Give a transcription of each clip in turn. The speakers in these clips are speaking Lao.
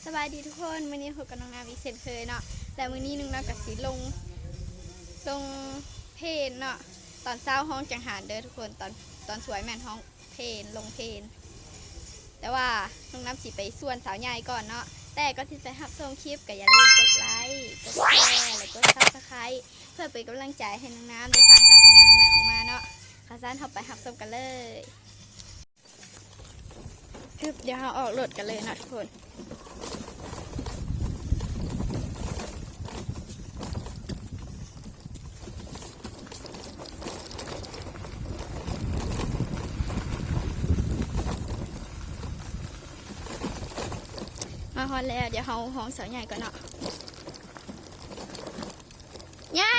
ສະບາຍດີທຸກຄົນ ມື້ນີ້ພົບກັບນ້ອງນ້ຳອີກເຊັ່ນເຄີຍເນາະ ແລະມື້ນີ້ນ້ອງນ້ຳກໍຊິລົງ ລົງເພນເນາະ ຕອນເຊົ້າຮ້ອງຈັງຫານເດີທຸກຄົນ ຕອນ ຕອນສວຍແມ່ນຮ້ອງເພນ ລົງເພນ ແຕ່ວ່ານ້ອງນ້ຳຊິໄປສວນສາວໃຫຍ່ກ່ອນເນາະ ແຕ່ກ່ອນທີ່ຈະຮັບຊົມຄລິບກໍຢ່າລືມກົດໄລ ກົດແຊ ແລະກົດ Subscribe ເພື່ອເປັນກຳລັງໃຈໃຫ້ນ້ອງນ້ຳໄດ້ສ້າງສານຜົນງານໃໝ່ໆອອກມາເນາະ ຄັນຊັ້ນເຮົາໄປຮັບຊົມກັນເລີຍ. ອຶບ ດຽວເຮົາອອກລົດກັນເລີຍເນາະທຸກຄົນ ມາຮອດແລ້ວ ດຽວເຮົາຮ້ອງສາວໃຫຍ່ກ່ອນເນາະ ໃຫຍ່.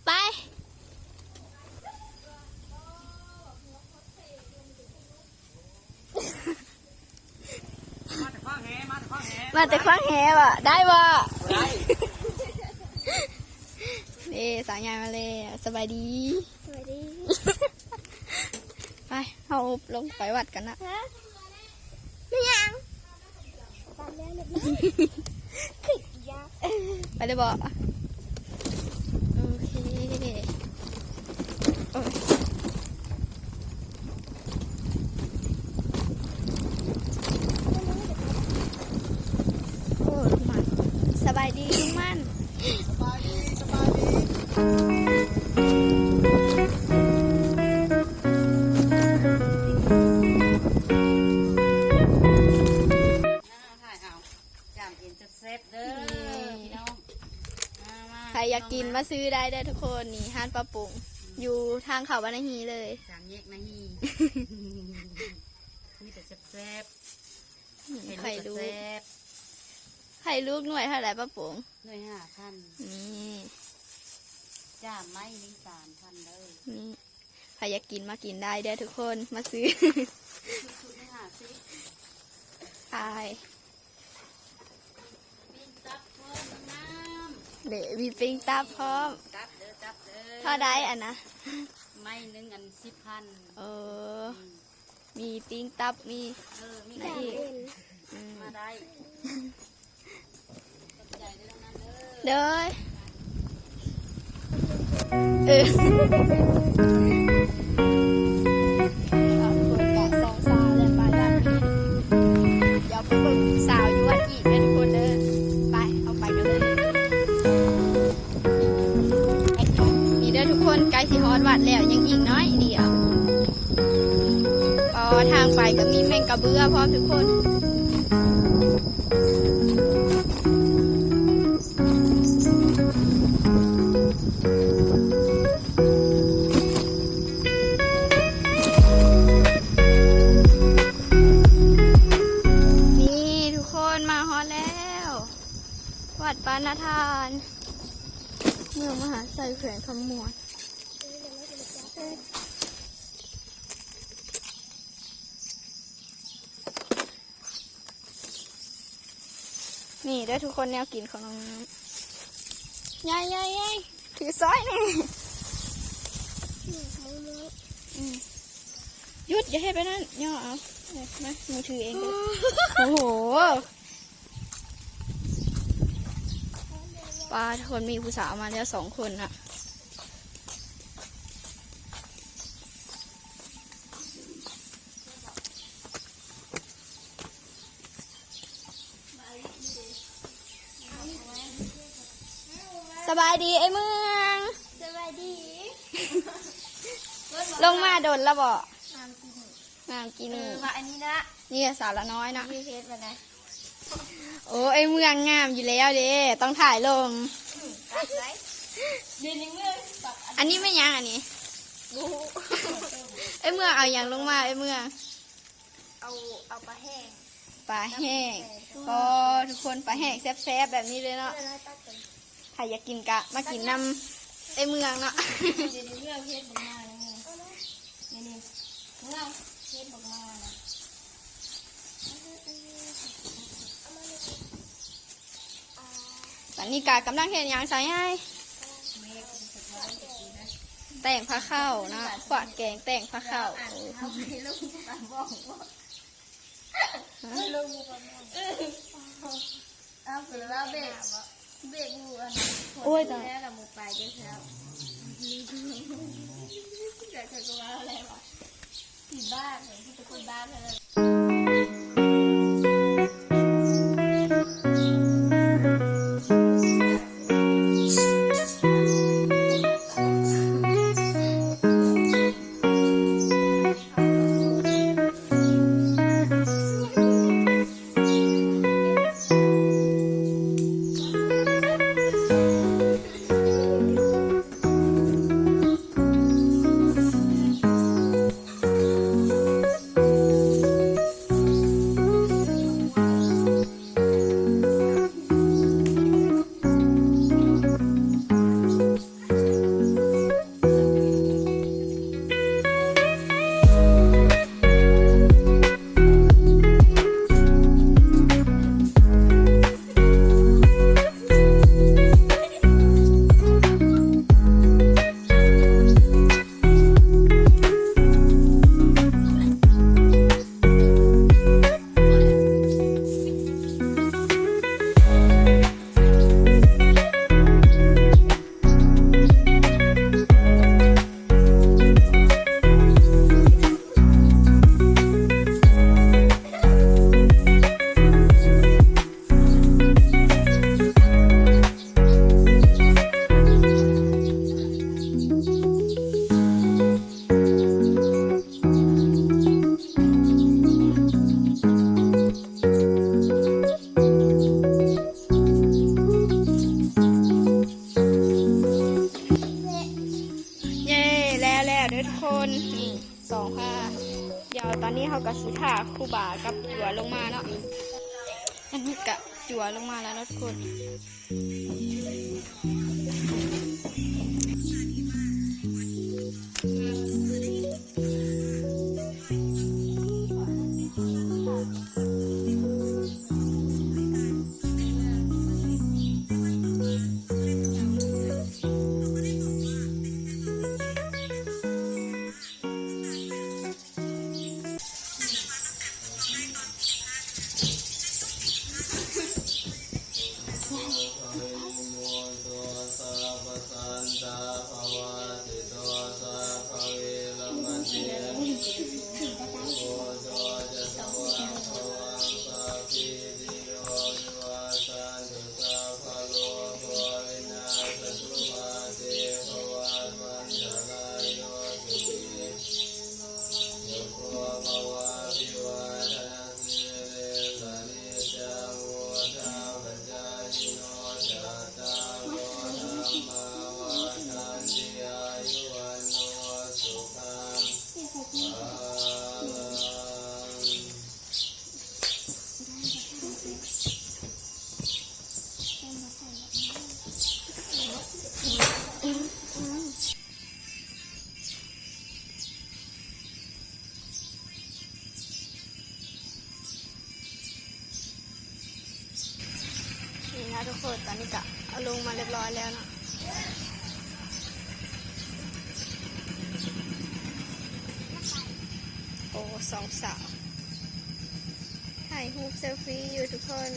ໄປ ມາແຕ່ຂວາງແຫ ມາແຕ່ຂວາງແຫ ມາແຕ່ຂວາງແຫບໍ ໄດ້ບໍ່? ບໍ່ໄດ້ ເດ້ ສາວໃຫຍ່ມາແລ້ວ ສະບາຍດີ ສະບາຍດີ ໄປ ເຮົາລົງໄປວັດກັນນະ ຮະ ແມ່ນຫຍັງ? ໄປເລີຍບໍ? ໂອເຄ ໂອ້ຍ ໂອ້ ລູກໝັ້ນ ສະບາຍດີ ລູກໝັ້ນ. ສະບາຍດີ ສະບາຍດີ ຖ່າຍເອົາ ຈ້ຳເອັນແຊບໆເດີ ນີ້ ພີ່ນ້ອງ ມາໆ ໃຜຢາກກິນ ມາຊື້ໄດ້ເດີທຸກຄົນ ນີ້ຮ້ານປ້າປຸງ ອືມ ຢູ່ທາງເຂົ້າບ້ານນາຮີເລີຍ ສາມແຍກນາຮີ ມີແຕ່ແຊບໆ ອືມ ໄຂ່ລູກ ໄຂ່ລູກ ໄຂ່ລູກໜ່ວຍເທົ່າໃດປ້າປຸງ? ໜ່ວຍຫ້າພັນ ນີ້ ຈ້າມໄມ້ໜຶ່ງສາມພັນເດີ ນີ້ ໃຜຢາກກິນມາກິນໄດ້ເດີທຸກຄົນ ມາຊື້ ຊຸດໜຶ່ງຫ້າສິບ ຂາຍ ປີ້ງຕັບພ້ອມນ້ຳ ເດ້ ມີປີ້ງຕັບພ້ອມ ຕັບເດີ ຕັບເດີ ເທົ່າໃດອັນນະ? ໄມ້ໜຶ່ງອັນສິບພັນ ເອີ ອືມ ມີປີ້ງຕັບ ມີ ເອີ ມີ ອັນອີກ ອືມ ມາໄດ້ ໂດຍ ເອີ ເອົາທຸກຄົນກະສອງສາວແລ້ວໄປວັດ ດຽວໄປເບິ່ງສາວຢູ່ວັດອີກເດີທຸກຄົນເດີ ໄປ ເຮົາໄປກັນເລີຍ ນີ້ເດີທຸກຄົນ ໃກ້ຊິຮອດວັດແລ້ວ ຍັງອີກໜ້ອຍດຽວ ອໍ ທາງໄປກໍມີແມ່ງກະເບືອພ້ອມທຸກຄົນ. ນີ້ທຸກຄົນ ມາຮອດແລ້ວ ວັດປານາທານ ເມືອງມະຫາໄຊ ແຂວງຄຳມ່ວນ. ນີ້ເດີທຸກຄົນ ແນວກິນຂອງນ້ອງນ້ຳ ຍາຍໆໆ ຖືຊ້ອຍແດ່ ອືມ ຢຸດ ຢ່າເຮັດແບບນັ້ນ ຍໍເອົາ ເອີ ມາ ໝູຖືເອງເດີ ໂອ້ໂຫ ປາ ທຸກຄົນ ມີຜູ້ສາວມາແລ້ວສອງຄົນນະ. ສະບາຍດີອ້າຍເມືອງ ສະບາຍດີ ລົງມາດົນລະບໍ່? ມາເມື່ອກີ້ນີ້ ມາເມື່ອກີ້ນີ້ ເອີ ວ່າອັນນີ້ນະ ນີ້ສາວລະນ້ອຍນະ ນີ້ເຮັດວ່າໄດ ໂອ້ ອ້າຍເມືອງງາມຢູ່ແລ້ວເດ້ ຕ້ອງຖ່າຍລົງ ອືມ ຕັດໄວ້ ເດນີ້ເມືອງ ອັນນີ້ແມ່ນຫຍັງອັນນີ້? ບໍ່ຮູ້ ອ້າຍເມືອງເອົາຫຍັງລົງມາ ອ້າຍເມືອງ? ເອົາ ເອົາປາແຫ້ງ ປາແຫ້ງ ປາແຫ້ງ ອໍ ທຸກຄົນ ປາແຫ້ງແຊບໆແບບນີ້ເລີຍເນາະ ໃຜຢາກກິນກະມາກິນນຳອ້າຍເມືອງເນາະ ເດນີ້ເມືອງເຮັດບັກໝາ ນີ້ ນີ້ ນີ້ ເມືອງເຮັດບັກໝາ ຕອນນີ້ກະກຳລັງເຮັດຫຍັງສາວໃຫຍ່? ແຕ່ງພາເຂົ້າເນາະ ຂວາກແກງແຕ່ງພາເຂົ້າ ເອົາໄປລົງຕາມບ່ອງ ເຮົ ເອີ ເອົາ ເພິ່ນວ່າເບກ ເບກໝູ່ອັນ ໂອ້ຍ ຕາຍ ແລ້ວລະໝູ່ໄປເດີແລ້ວ ເຈົ້າກໍວ່າແລ້ວວ່າ ທີ່ບ້ານ ເຫັນທີ່ຕະໂກນບ້ານເລີຍ. ເຢ້ ແລ້ວແລ້ວເດີທຸກຄົນ ນີ້ສອງພາ ດຽວຕອນນີ້ເຮົາກໍຊິຖ້າຄູບາກັບຈົວລົງມາເນາະ ອັນນີ້ກະຈົວລົງມາແລ້ວເນາະທຸກຄົນ. ນີ້ນະທຸກຄົນ ຕອນນີ້ກະເອົາລົງມາຮຽບຮ້ອຍແລ້ວເນາະ. ໂອ້ ສອງສາວຖ່າຍຮູບເຊລຟີຢູ່ທຸກຄົນ.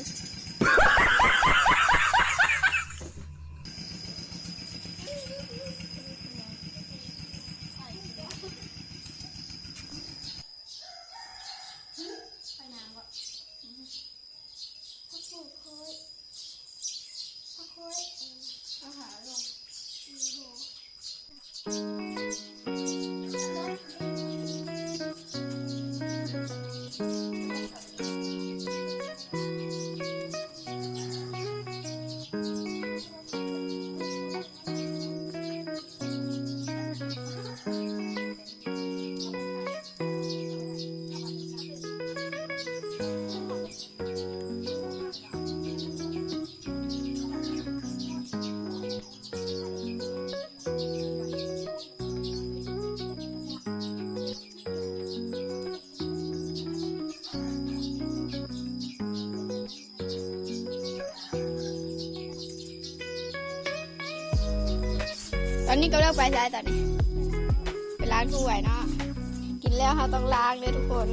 ຕອນນີ້ກຳລັງໄປໃສຕອນນີ້? ໄປລ້າງຖ້ວຍເນາະ. ກິນແລ້ວເຮົາຕ້ອງລ້າງເດີທຸກຄົນ.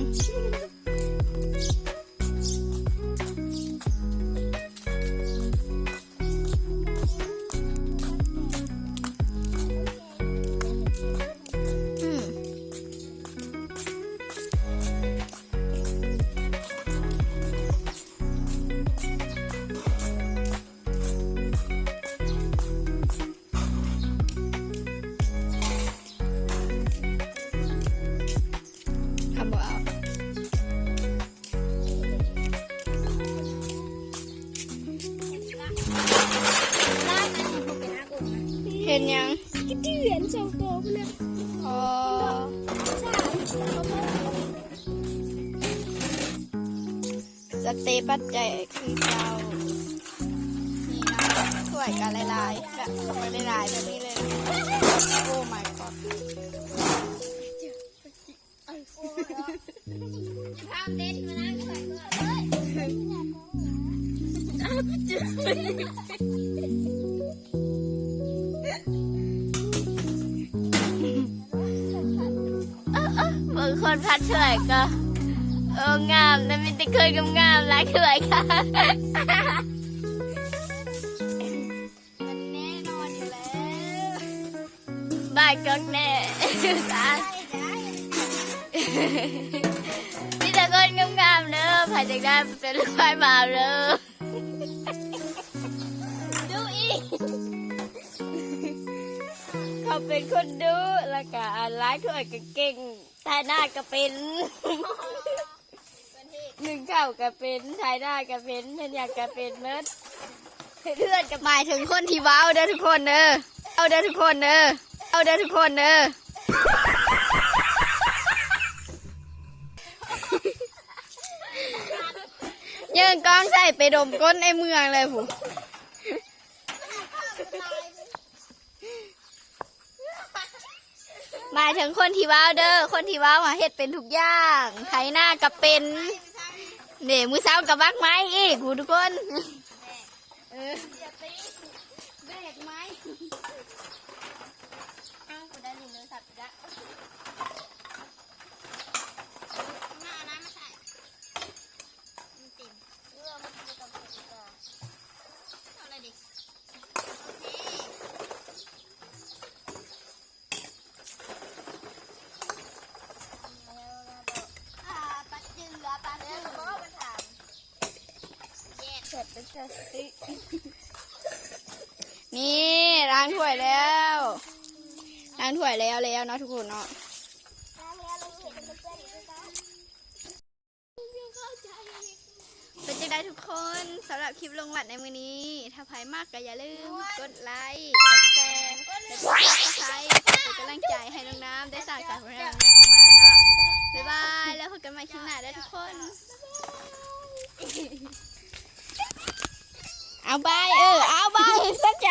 ເປັນຫຍັງ? ກະເດືອນສອງໂຕພຸ້ນນະ. ອໍ ສາມ ສະເຕປັດໃຈຄືເກົ່າ. ນີ້ເນາະ ຖ້ວຍກະຫຼາຍໆ ກະເອົາໄປຫຼາຍໆແບບນີ້ເລີຍ. ໂອ້ my god. ເບິ່ງຄົນພັດຖ້ວຍກໍ ໂອ້ ງາມນະ ມີແຕ່ຄົນງາມໆ ລ້າງຖ້ວຍກະ ມັນແນ່ນອນຢູ່ແລ້ວ. ບາຍກອກແນ່ ມີແຕ່ຄົນງາມໆເດີ ໃຜຢາກໄດ້ເປັນລູກຊາຍບ່າວເດີ. ດຸອີກ ເຂົາເປັນຄົນດຸ ແລ້ວກະ ອັນ ລ້າງຖ້ວຍກະເກັ່ງ ຖ່າຍໜ້າກະເປັນ. ໜຶ້ງເຂົ້າກະເປັນ ຖ່າຍໜ້າກະເປັນ ເຮັດຫຍັງກະເປັນໝົດ ເຮັດເຮືອນກະ ໝາຍເຖິງຄົນທີ່ເວົ້າເດີທຸກຄົນເດີ ເວົ້າເດີທຸກຄົນເດີ ເວົ້າເດີທຸກຄົນເດີ. ເຢີ້ງກ້ອງໃສ່ໄປດົມກົ້ນໄອ້ເມືອງເລີຍພຸ້ນ. ໝາຍເຖິງຄົນທີ່ເວົ້າເດີ ຄົນທີ່ເວົ້າຫາເຮັດເປັນທຸກຢ່າງ ໄຖນາກະເປັນ. ເດ ມື້ເຊົ້າກະບັກໄມ້ອີກພຸ້ນທຸກຄົນ. ເອີ ແບກໄມ້ ເອົ້າ ໄດ້ຫຼິ້ນໂທລະສັບອີກລະ. ເອົານ້ຳມາໃສ່ ມັນເຕັມ ເອີ ມັນບໍ່ຕ້ອງໃສ່ອີກກວ່າ ເອົາລະເດ. ນີ້ ລ້າງຖ້ວຍແລ້ວ ລ້າງຖ້ວຍແລ້ວ ແລ້ວເນາະທຸກຄົນເນາະ. ເປັນຈັ່ງໃດທຸກຄົນ ສຳລັບຄລິບລົງວັດໃນມື້ນີ້ ຖ້າໃຜມັກກະຢ່າລືມກົດໄລ ກົດແຊ ແລະ ກົດ Subscribe ເພື່ອເປັນກຳລັງໃຈໃຫ້ນ້ອງນ້ຳໄດ້ສ້າງສານຜົນງານອອກມາເນາະ. ບາຍບາຍ ແລ້ວພົບກັນໃໝ່ຄລິບໜ້າເດີທຸກຄົນ. ເອົາບາຍ ເອີ ເອົາບາຍ ສົນໃຈ.